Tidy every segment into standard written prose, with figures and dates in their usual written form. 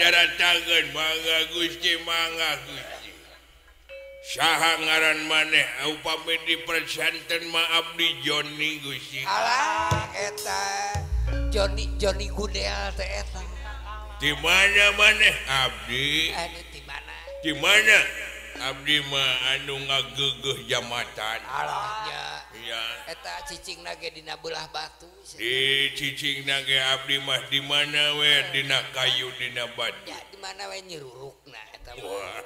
daratangeun mangga Gusti mangga Gusti. Saha ngaran maneh upami dipersanten ma abdi Joni Gusti. Alah eta Joni Joni Gudel teh eta. Di mana maneh abdi? Anu di mana? Di mana? Abdi mah anu ngageugeuh jamatan. Alah nya. Iya. Eta cicingna ge dina beulah batu. Di cicingna ge abdi mah di mana we dina kayu dina batu. Ya di mana we nyirurukna eta mah.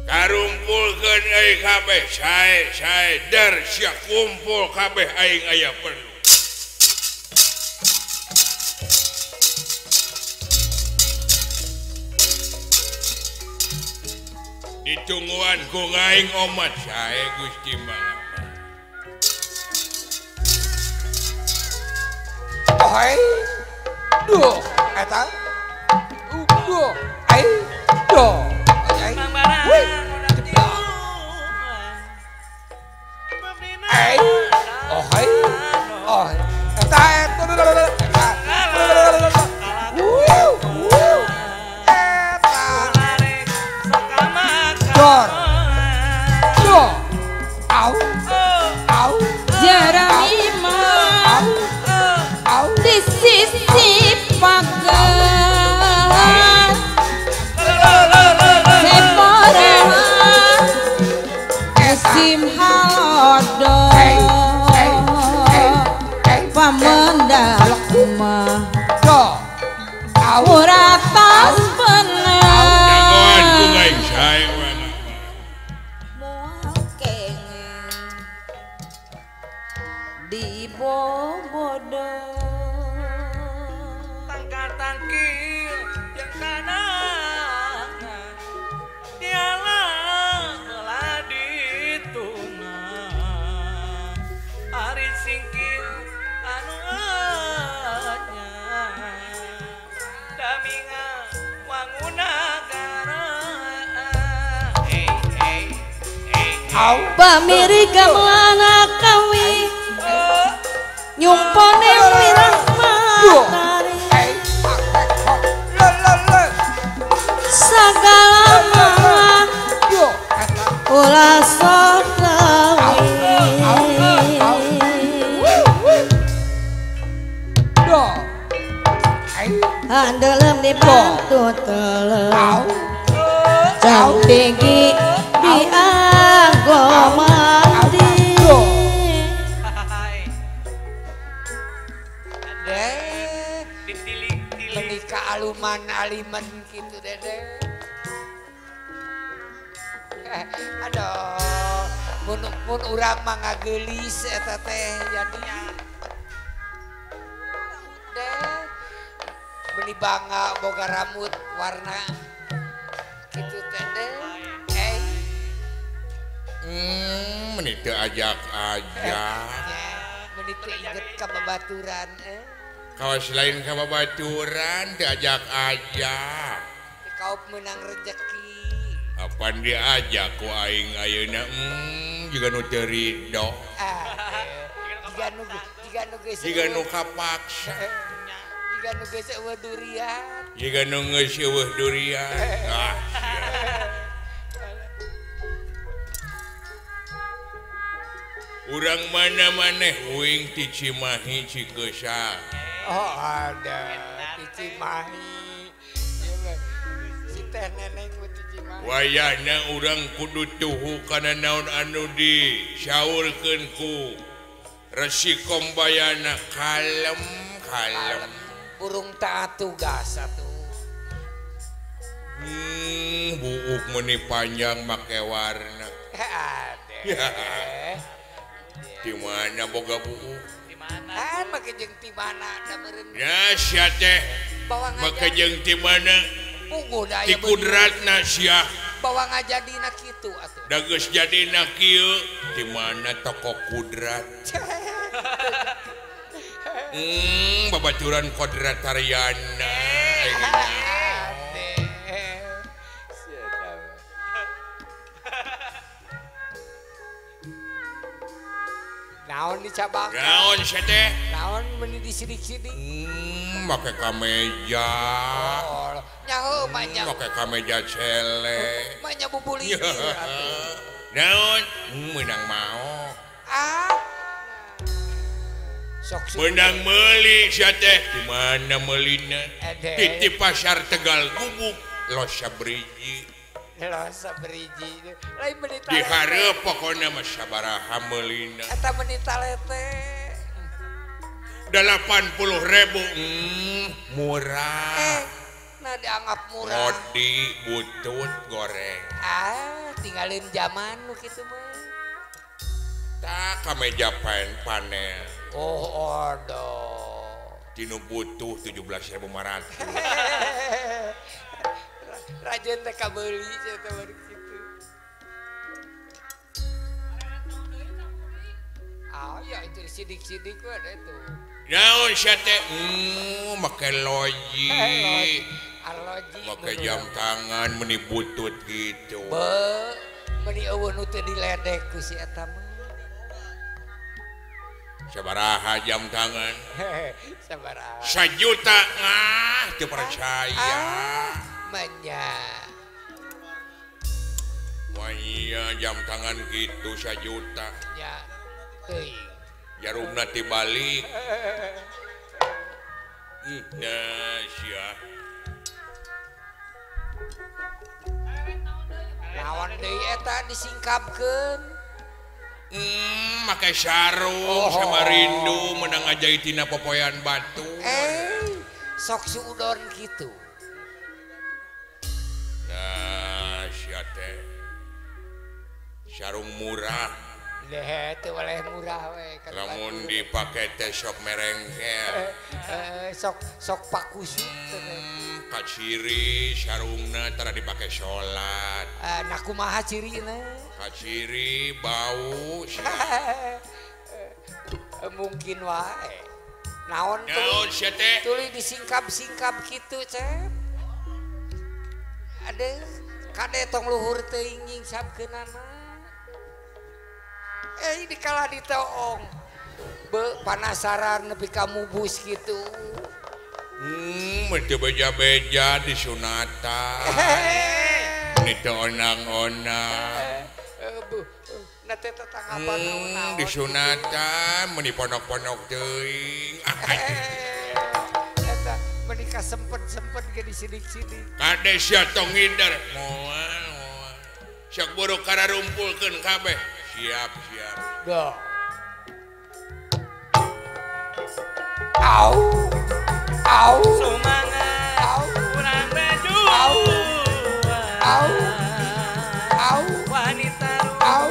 Karumpulkeun euy kabeh sae sae der sia kumpul kabeh aing aya perlu. Ditungguan ku aing omat sae Gusti mangga. Hai. Duh, eta. Duh, ai, duh. Ai. Ai. Oh, hai. Oh, eta eta. Wuh, wuh. Eta. Dor. Duh. Au. Au. Jerami Au. Au. Di sisi pagar seporehan musim halodo pamendak mah uratas Dagoan ku bener aing sae mangga. moal kenging di bobodo tangka tangkil yang tanah dialah telah dituna ari singkil anu anya daminga wangunagara hey hey hey. Au. Pamiri gamelana kawi nyumpone wirah matari Ai. Hok. Le le le. sagala mah Duh, eta. ulah sok leuwih. Wuh, wuh. Duh. Ai. Handelem dibantu telem Au. cantik dianggo mandi. Deh. Ditilik-tilik. Menikah aluman aliman gitu dede. Aduh, mun mun urang mah ngageulis eta teh jadinya. Deh. Meni bangga boga rambut warna gitu teh deh. Eh, Meni teu ajak-ajak. Nya, meni teu inget ka babaturan eh. Kawas lain ka babaturan teu ajak-ajak. Kaup menang rezeki. Apan diajak ku aing ayeuna jiga nu teu rido. Ah, jiga nu jiga nu geus Jiga nu kapaksa. Jiga nu geus eueuh durian. Jiga nu geus eueuh durian. Ah, sia. Urang mana maneh uing ti Cimahi Cikeusal. Oh, ada di Cimahi. Ieu mah si teh neneng mah di Cimahi. Wayahna urang kudu tuhu kana naon anu disaurkeun ku Resi Kombayana kalem kalem. Burung taat tugas atuh. Buuk meuni panjang make warna. Ade. Di mana boga buuk? Di mana? Ah, make jeung ti mana da meureun. Ya sia teh Bawa make ngaja. jeung ti mana? Puguh da Ti aya beungeut. kudratna sia. Bawa ngajadina kitu atuh. Da geus jadina kieu di mana toko kudrat? Babaturan kodrat Tariana. Ade. Sia tahu. Naon dicabak? Naon sia teh? Naon meni disidik-sidik? Make kameja. Oh, nyaho mah make kameja cele. Mah nya bubulitir atuh. Naon? Meunang maok. Ah. Sok menang meuli sia teh. Di mana meulina? Di pasar Tegal Gubuk los sabriji. Los sabriji. Lain meuni talete. Di hareup pokona mah sabaraha meulina. Eta meuni talete. 80.000 murah. Nah dianggap murah. Roti butut goreng. Ah, tinggalin zaman nu kitu mah. Tak kameja panel. Oh, aduh. Tinu butuh 17.500. Rajen teh kabeuli cenah baru kitu. Ah, ya itu sidik-sidik we ada itu. Naon sia teh? Make loji. Arloji. Make jam tangan meni butut gitu. Be, meni eueuh nu teu diledek ku si eta mah. Sabaraha jam tangan? Sabaraha? 1 juta. Ah, teu percaya. Manya. Wah iya jam tangan gitu 1 juta. Ya. Teuing. Jarumna tibalik. Nah, sia. Naon deui eta disingkapkeun? Make sarung sama rindu menang ngajaitina popoyan batu. Sok suudon gitu. Nah, sia teh. Sarung murah. Leh, teu boleh murah we. Lamun dipake teh sok merengkel. Sok sok pakusut. Kaciri sarungna tara dipake salat. Nah kumaha cirina? Kaciri bau. Mungkin wae. Naon tuh? Tuluy disingkap-singkap kitu, Cep. Aduh, kade tong luhur teuing nyingsapkeunana. Ini kalah ditoong. Be panasaran nepi ka mubus kitu. Teu beja-beja disunatan. Ini teu onang-onang. Nah teh tetanggapan naon-naon. Disunatan meni ponok-ponok teuing. Eta meni kasempet-sempet ge disidik-sidik. Kade sia tong ngider. Moal moal. Sok buru kararumpulkeun kabeh. Siap, siap. Duh. Au. Au. Sumangat. Urang baju. Au. Au. Au. Wanita. Au.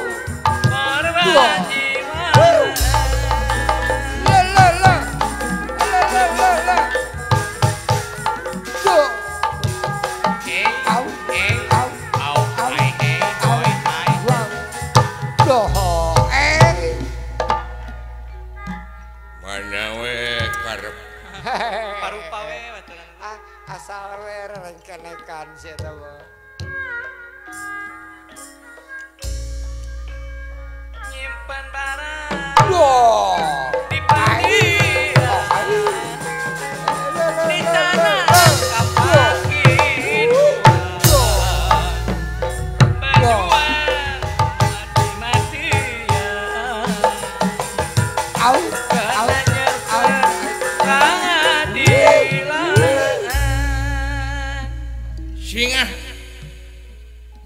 Korban jiwa. La la la. La la la la. Duh. Au. Au. Au. Ai ai oi ai. Duh. Mana we karep. Parupa we baturan. Ah, asal we rencanakan sia eta mah. Nyimpan barang. Duh. Di parkiran. Di tanah kapakin. Berjuang mati-matian. Au. Kena nyerah keadilan. Singah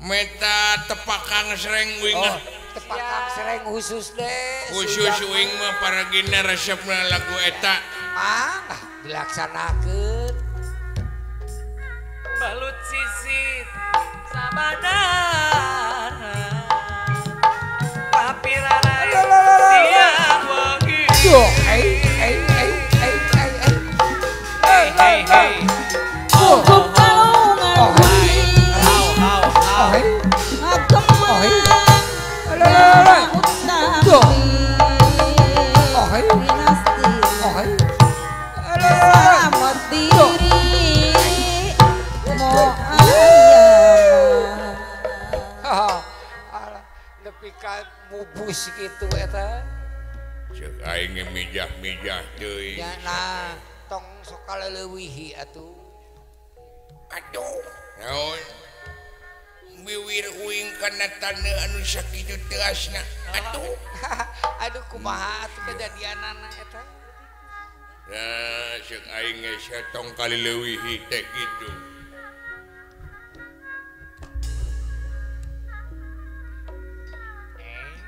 meta tepakang sereng wing Oh, tepakang sereng khusus deh. Khusus wing mah paragina resepna lagu eta. Ah, dilaksanakeun. Balut sisit sabadara. Tapi rarai siang wengi. Duh, ai ai ai ai ai ai. Hey hey hey. Duh. Hukum kalungan Oh, budi Au au au. Oh, ngagemang Duh. utami Oh, hai. dinasti Oh, hai. selamat diri mo ayama. Alah, nepi ka mubus kitu eta. Ceuk aing ge mijah-mijah teuing. Ya nah, tong sok kaleuwihi atuh. Aduh, naon? Biwir uing kana taneuh anu sakitu teasna. Aduh. Aduh kumaha atuh kejadianana eta? Nah, ceuk aing geus tong kaleuwihi teh kitu.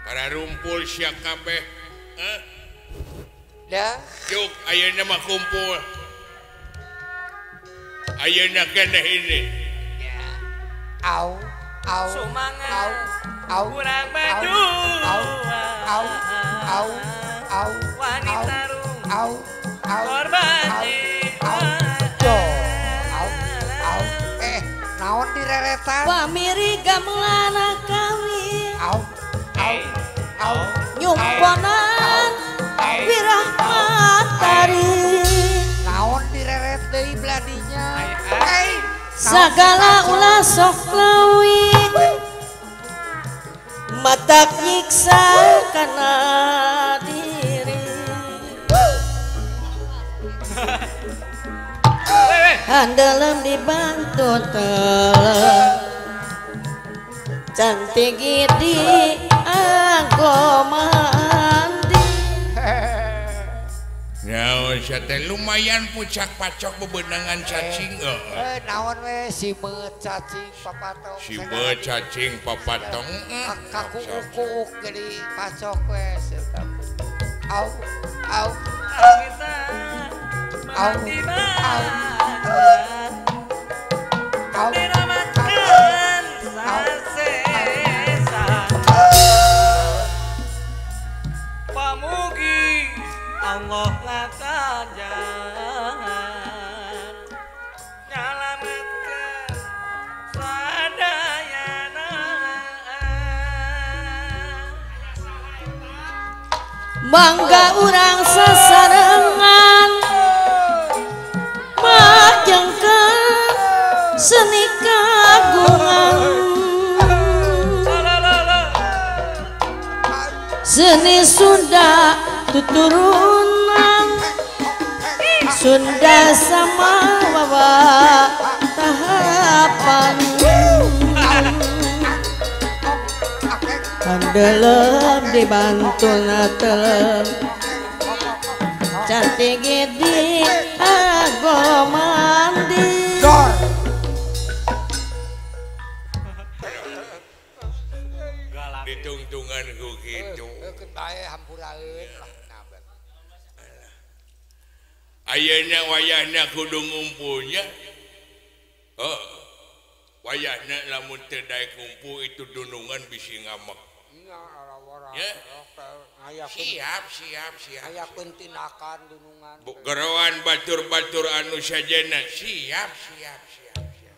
Para rumpul sia kabeh. Hah? Dah. Juk ayeuna mah kumpul. Ayeuna keneh ini. Au au Sumangat au au kurang au baju au au au au wanita rum au au korban au jiwa au do au au naon direretan Pamiri gamelana kawin au au au nyumponan wirah matari naon direret deui beladinya sagala ulah sok leuwih matak nyiksa kana diri handelem dibantu telem cantik di anggo mandi. Naon sia teh lumayan pucak pacok bebenangan cacing naon we simeut cacing papatong simeut cacing papatong kakuuk-kuuk jadi pacok we au au au au au diramatkan sasesa pamugi Allah lakajan nyalametkeun sadayana. Mangga urang sasarengan majengkeun seni kagungan seni Sunda tuturunan Sunda sama wawa tahapan handelem dibantu natelem cantik di ago mandi. Ditungtungan ku kitu ayeuna wayahna kudu ngumpulnya. Heeh. Wayahna lamun teu daek ngumpul itu dunungan bisi ngamek. Ya. Siap siap siap. Ayakeun tinakan dunungan. Geroan batur-batur anu sajena siap siap siap siap.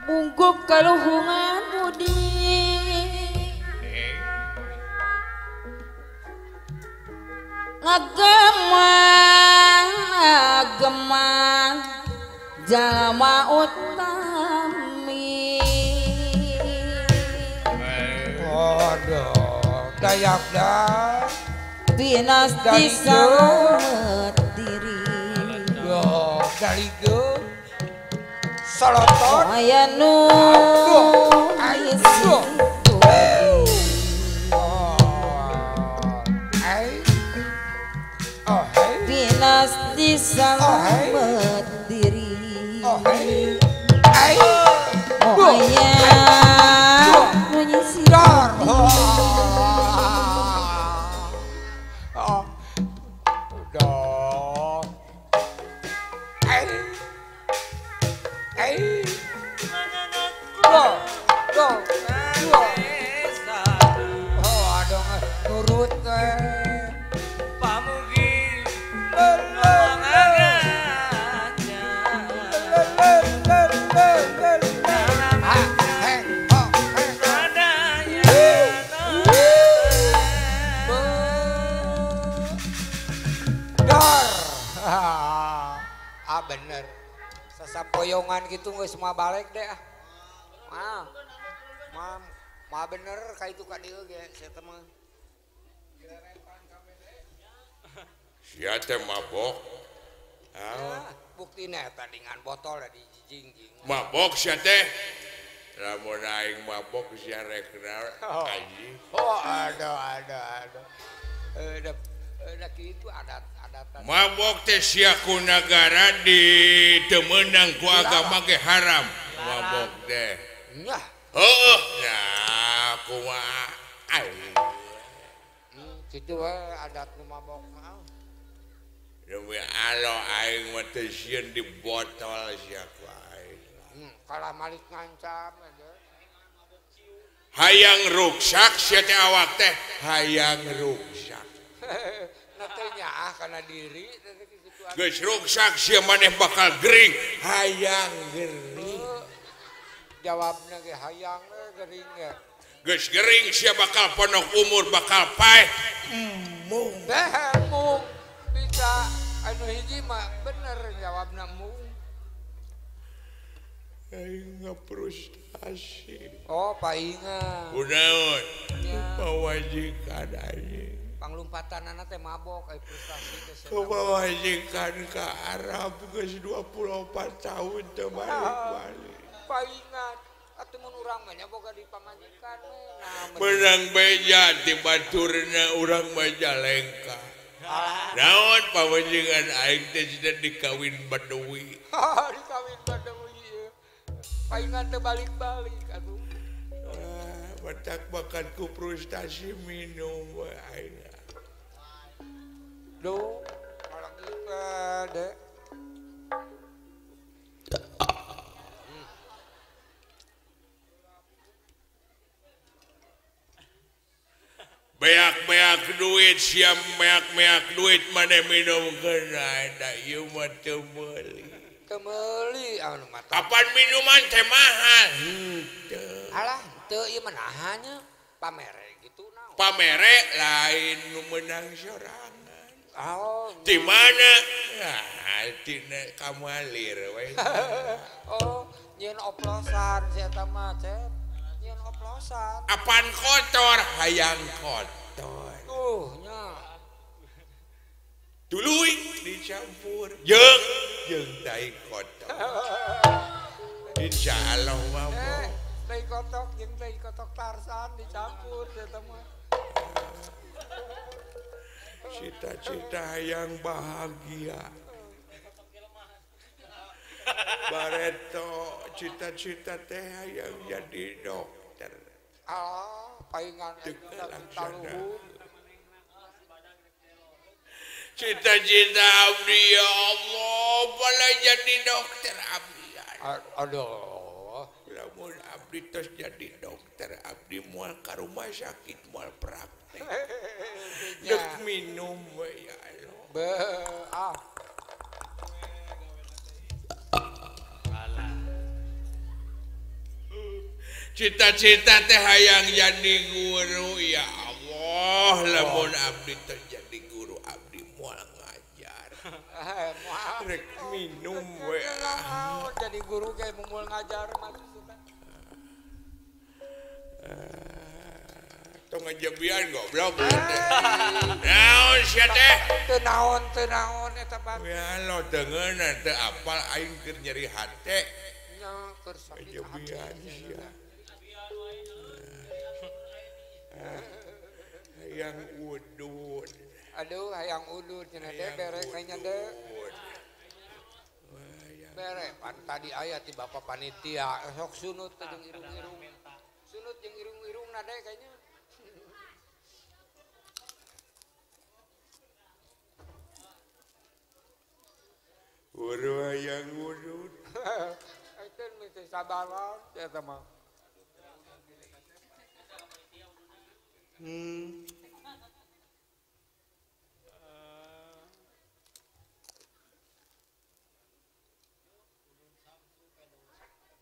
Bungkuk kaluhungan budi ngageman ngageman jalma utami. Waduh dayak dah dinasti salamet diri dari Soloton aya nu dinasti salamet diri aya nu nyisir. Sasampoyongan gitu geus moal balik deh ah. Mah. Mah, mah bener ka itu ka dieu ge sia teh mah. Sia teh mabok. Ah, buktina eta dengan botol da dijingjing. Mabok sia teh. Lamun aing mabok sia rek anjing. Oh, aduh aduh aduh. Udah kitu adat-adatan. Mabok teh sia ku nagara di teu meunang ku agama ge haram. Mabok teh. Nyah. Heueuh. Nah, kumaha aing. Kitu we adat nu mabok mah. Demi Allah aing mah teu sieun di botol sia ku aing. Kalah malik ngancam aja. Hayang ruksak sia teh awak teh, hayang ruksak. Na teh nyaah kana diri teh kitu. Geus ruksak sia maneh bakal gering, hayang gering. Jawabna ge hayang gering ge. Geus gering sia bakal ponok umur bakal paeh. Mung. Teh mung bisa anu hiji mah bener jawabna mung. Aing frustasi. Oh, paingan. Kunaon? Pawajikan anjing. Panglumpatanana teh mabok ai frustasi teh. Pawajikan ka Arab geus 24 tahun teu balik-balik. Paingan. Atuh mun urang mah nya boga di pamajikan we. Nah, menang beja ti baturna urang Majalengka. Naon pamajikan aing teh cenah dikawin Badui. Dikawin Badui. Paingan teu balik-balik atuh. Batak makan ku frustasi minum we aing. Duh, malah gitu deh. Beak-beak duit siam meak-meak duit maneh minum kena da ieu mah teu meuli. Teu meuli anu mata. Kapan minuman teh mahal? Henteu. Alah, teu ieu mah naha nya pamere gitu naon. Pamere lain nu meunang sorangan. Oh, di mana? Nah, tina kamalir we. Oh, nyieun oplosan si eta mah, Cep. Nyieun oplosan. Apan kotor hayang kotor. Tuh nya. Tuluy dicampur jeung jeung tai kotor. Insyaallah mah. Tai kotok jeung tai kotok Tarsan dicampur eta mah. Cita-cita hayang bahagia. Bareto cita-cita teh hayang jadi dokter. Ah, paingan laksana. Cita-cita abdi ya Allah, boleh jadi dokter abdi. Aduh, lamun abdi tos jadi dokter abdi moal ka rumah sakit moal praktek. Dek minum we ya Allah. Be ah. Cita-cita teh hayang jadi guru ya Allah, lamun abdi teh jadi guru abdi moal ngajar. Rek minum we. Jadi guru ge moal ngajar maksudna. Tong ngajebian goblok. Naon sia teh? Teu naon, teu naon eta bang. Ya lo teu ngeunah teu apal aing keur nyeri hate. Nya keur sakit hati. Hayang udud. Aduh, hayang udud cenah teh bere kayaknya deh. Bere pan tadi aya ti bapak panitia sok sunut teh jeung irung-irung. Sunut jeung irung-irungna deh kayaknya. Guru hayang udud. Itu mesti sabaran eta mah.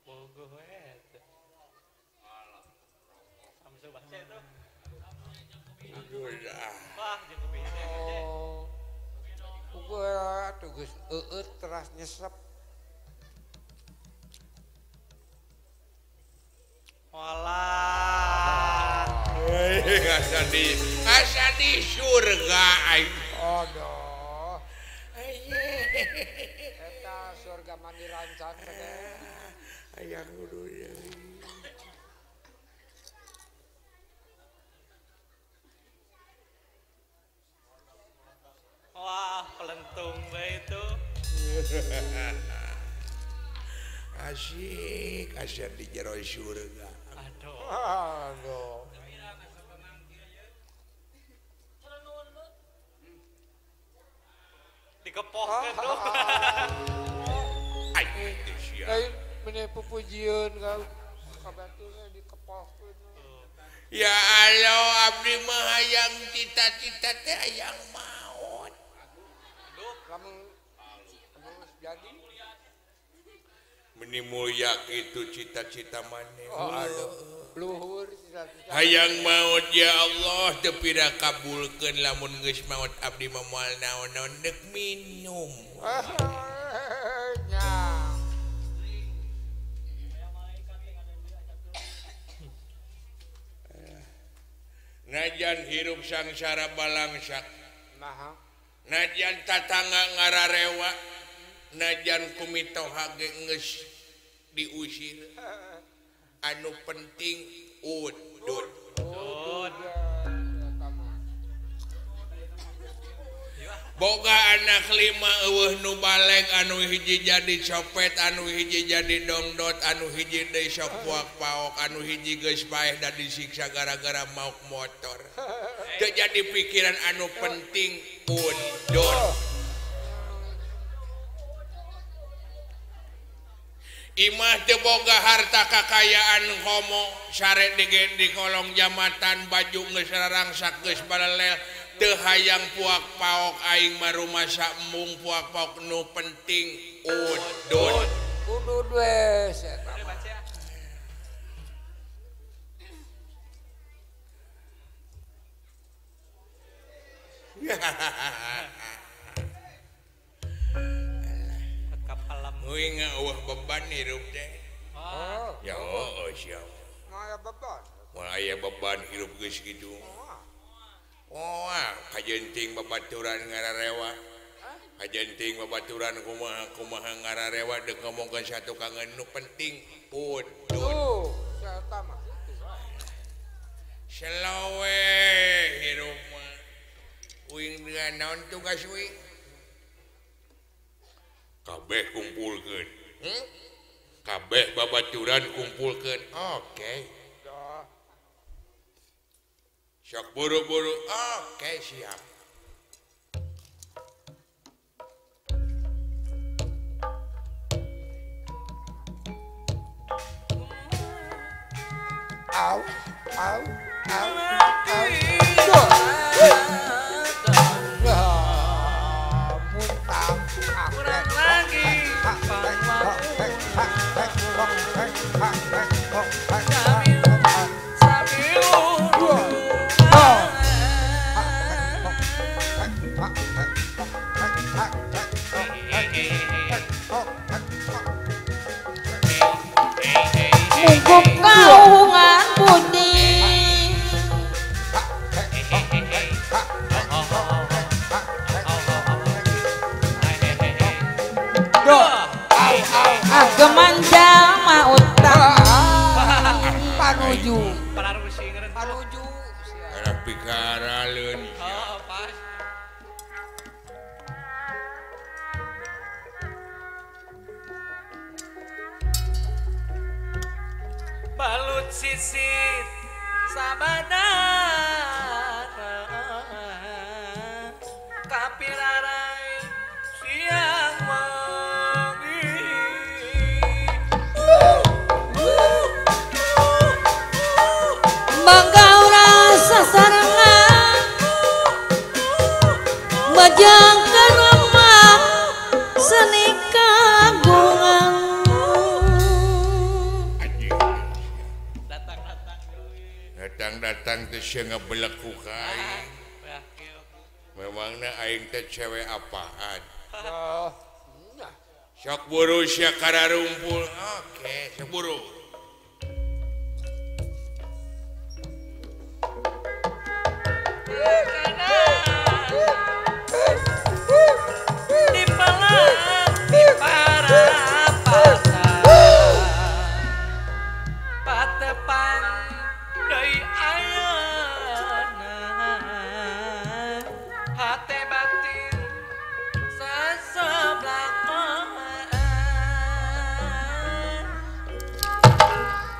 Oh, geus eueut teras nyesep. Walah. Asa di surga aing. Aduh. Eta surga mandi rancan teh. Hayang kudu ya. Wah, pelentung bae itu. Asik, asik di jero surga. Aduh. Aduh. Dikepohkeun tuh. Lain meneh pupujieun ka kabaturna dikepohkeun. Ya Allah, abdi mah hayang cita-cita teh hayang maot. Lamun jadi meni mulia kitu cita-cita maneh. Oh, aduh. Luhur cita-cita. Hayang maot ya Allah teu pira kabulkeun lamun geus maot abdi mah moal naon-naon deuk minum. Nya. Najan hirup sangsara balangsak. Naha. Najan tatangga ngararewa. Najan kumitoha ge geus diusir. Anu penting udud. Boga anak lima eueuh nu baleg, anu hiji jadi copet, anu hiji jadi dongdot, anu hiji deui sok puak paok, anu hiji geus paeh da disiksa gara-gara maok motor. Teu jadi pikiran anu penting udud. Imah teu boga harta kakayaan homo sare di kolong jamatan baju geus rarangsak geus balelel teu hayang puak paok aing mah rumasa embung puak paok nu penting udud. Udud we eta mah. Uing eueuh beban hirup teh. Oh. Ya oh siap. Moal beban. Moal aya beban hirup geus kitu. Oh, kajenting babaturan ngararewa. Kajenting babaturan kumaha kumaha ngararewa deuk ngomongkeun satu kangen nu penting udud. Eta mah kitu. Selawe hirup mah. Uing dengan naon tugas uing? Kabeh kumpulkeun. Kabeh babaturan kumpulkeun. Oke. Sok buru-buru. Oke, siap. Au, au, au, au. Kurang lagi munggup kaungan budi ageman jama utang panuju panuju pikara leun. Oh, pas. Balut sisit sabadana kapirarai siang wengi. Mangga rasa sarengan majang karema seni kagungan. Datang-datang teh sia ngebelek ku ka aing. Memangna aing teh cewek apaan? Sok buru sia kararumpul. Oke, sok buru.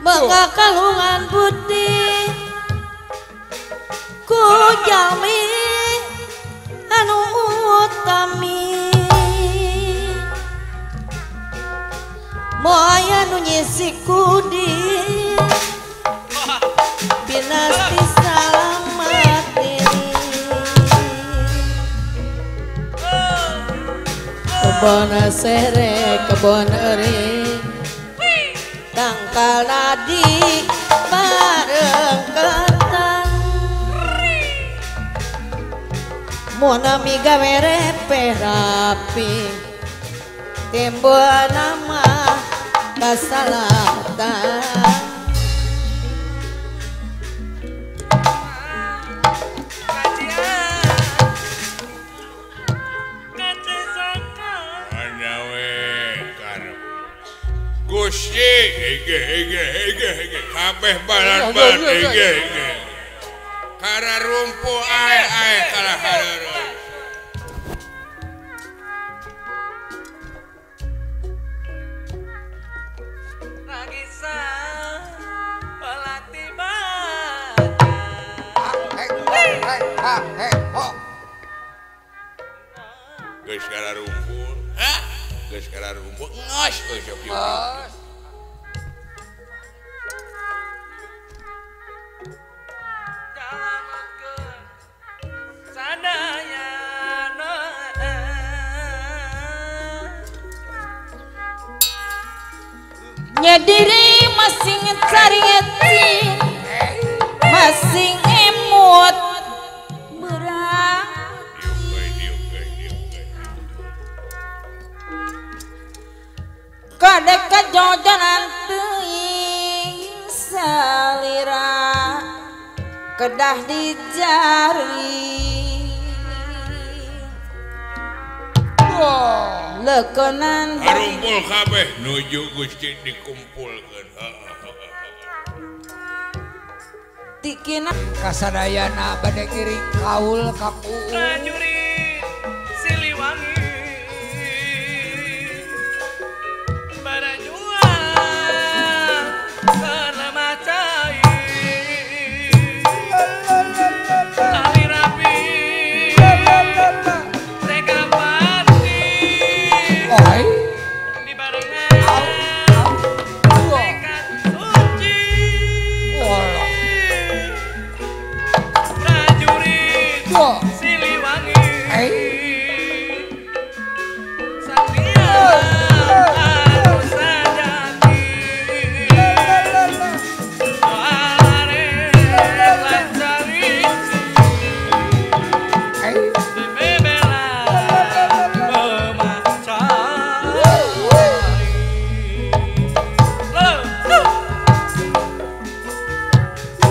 Boga kalungan putih ku jalmi anu utami moaya nu nyisi kudi pinasti salamat diri kebon sere kebon eri tangkal nadi bareng ketan monami gawe repe rapi timbul nama kasalatan. Gusti hege hege hege hege kabeh balan-balan hege hege kara rumpu ae ae kalah hareureun Ragisa pelati geus kara rumpul ha geus kara rumpul ngos euy sok nyadiri masing carieti masing emut berang kadek kajojonan teuing salira kedah dijari lekenan harumpul kabeh nuju Gusti dikumpulkeun tikina kasadayana bade ngiring kaul ka kuung prajurit Siliwangi barajuang selama cai tali rapi Rekapati dibarengan tekad suci prajurit Siliwangi satria anu sajati walare lancarisi bebela memacai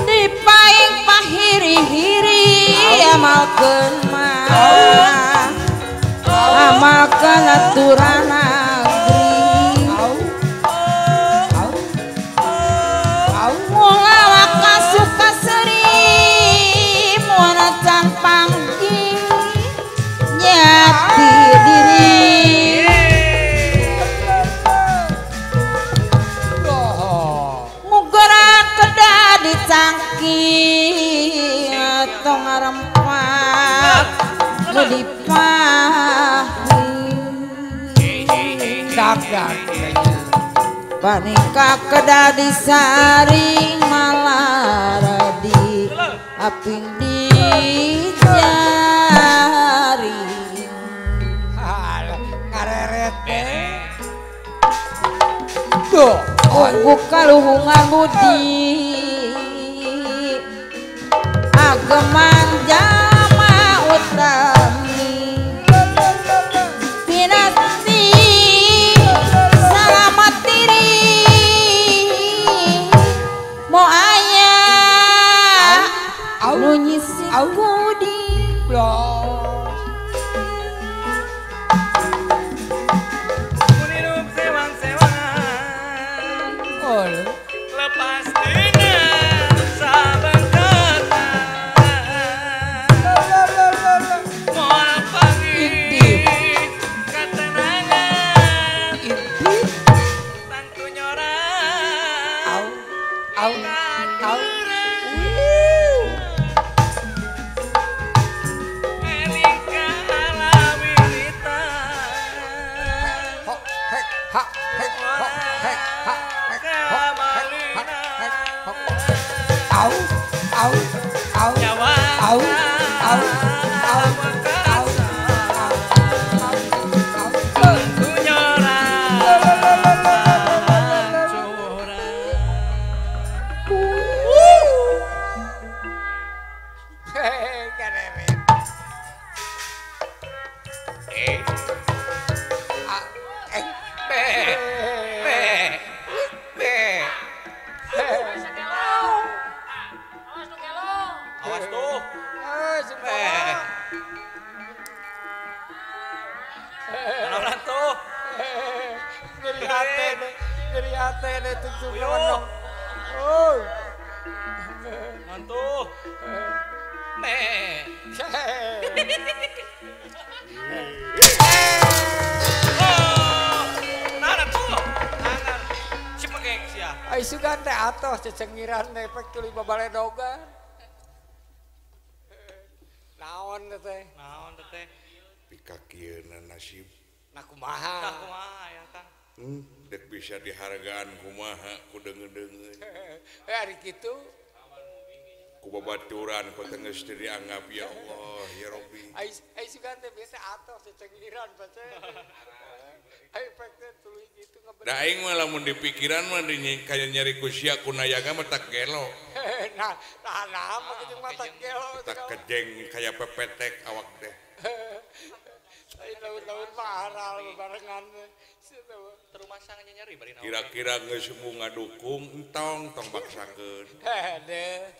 dipaing pahiri-hiri amalkeun mah amalkeun aturan negeri mula wakasuka seri muara can panggih nyati diri mugoran kedah dicangki tong ngarempak nu dipahi paningka kedah disaring malaradi aping dijaring ngareret tuh unggup kaluhungan budi ageman jama utami pinasti salamat diri mo aya nu nyisi kudi. Heuh. Lepas dina saben kata. Moal panggih katenangan. Intip. Tangtu nyorang. Au au au. Eling kalawiritan. Hok hek hak hek hok hek hak hek hok hek hak hek hok. Au au au Nyawa au au au au au au. Tangtu nyorang curang. Hehehe, kereret. Eh, A, eh, B B B. Awas tuh. Eh, semua. Orang tuh. Nyeri hati deh, nyeri hati deh tuh Uyuh. Oh. Mantuh. Me. Oh. Nah, tuh. Tangan. Cipekek sia. Ai sugan teh atoh cecengiran teh pek tuluy babaledogan. Naon teh teh? Naon teh teh? Pikakieuna nasib. Nah kumaha? Tah kumaha ya, Kang? Dek bisa dihargaan kumaha ku deungeun-deungeun. Eh ari kitu Ku babaturan ku teh geus teu dianggap ya Allah ya Rabbi. ai ai sugan teh biasa atoh cecengiran pece. Ai pek teh tuluy kitu ngebener. Da aing mah lamun dipikiran mah di kaya nyeri ku sia ku nayaga mah tak gelo. Nah, nah nah mah kitu mah tak gelo. Tak kejeng kaya pepetek awak teh. Ai laun-laun mah aral barengan. Terumasa nyeri bari naon. Kira-kira geus mung ngadukung entong tong baksakeun. Hede.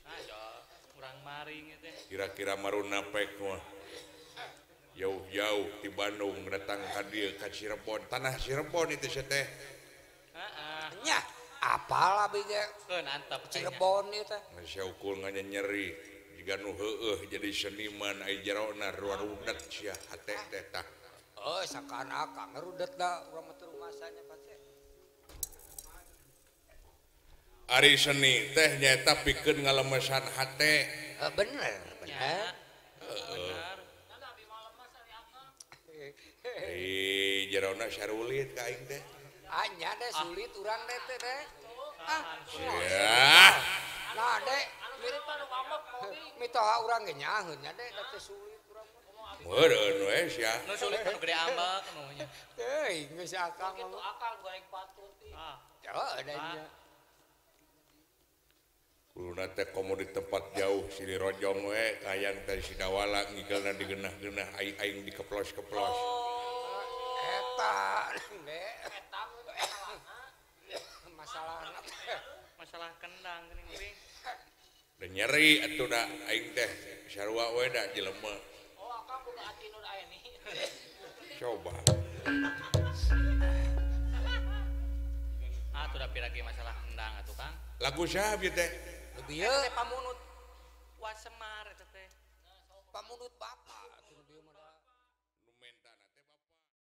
Nah, urang maring teh. Kira-kira maruna pek mah jauh-jauh di Bandung datang ka dieu ka Cirebon, tanah Cirebon itu sia teh. Heeh. Nya, apal abi ge Keun antep Cirebon ieu teh. Geus ukur nganyeri jiga nu heueuh jadi seniman ai jerona ruarudet sia hate teh tah. Oh, sakan-akan ngerudet da urang mah teu rumasanya pasti. Ari seni teh nyaeta pikeun ngalemesan hate. Bener, bener. Bener. Ih, jerona sarulit ka aing teh. Ah, nya deh sulit urang deh teh deh. Ah, Sia. nah deh. Mitoha urang ge nyaheun nya deh da teh sulit urang mah. Meureun we sia. Nu sulit nu gede ambek nu nya. Teuing geus akang mah. Ah, Heuh, da nya. Kuluna teh komo di tempat jauh silih rojong we kayang teh sidawala ngikelna digenah-genah aing aing dikeplos-keplos. Eta deh. Masalahna masalah kendang geuning bing. Da nyeri atuh da aing teh sarua we da jelema. Coba. Ah, tuh da piragi masalah kendang atuh Kang. Lagu saha ieu teh? Bieu Teh pamunut Wasemar eta teh. pamundut bapak.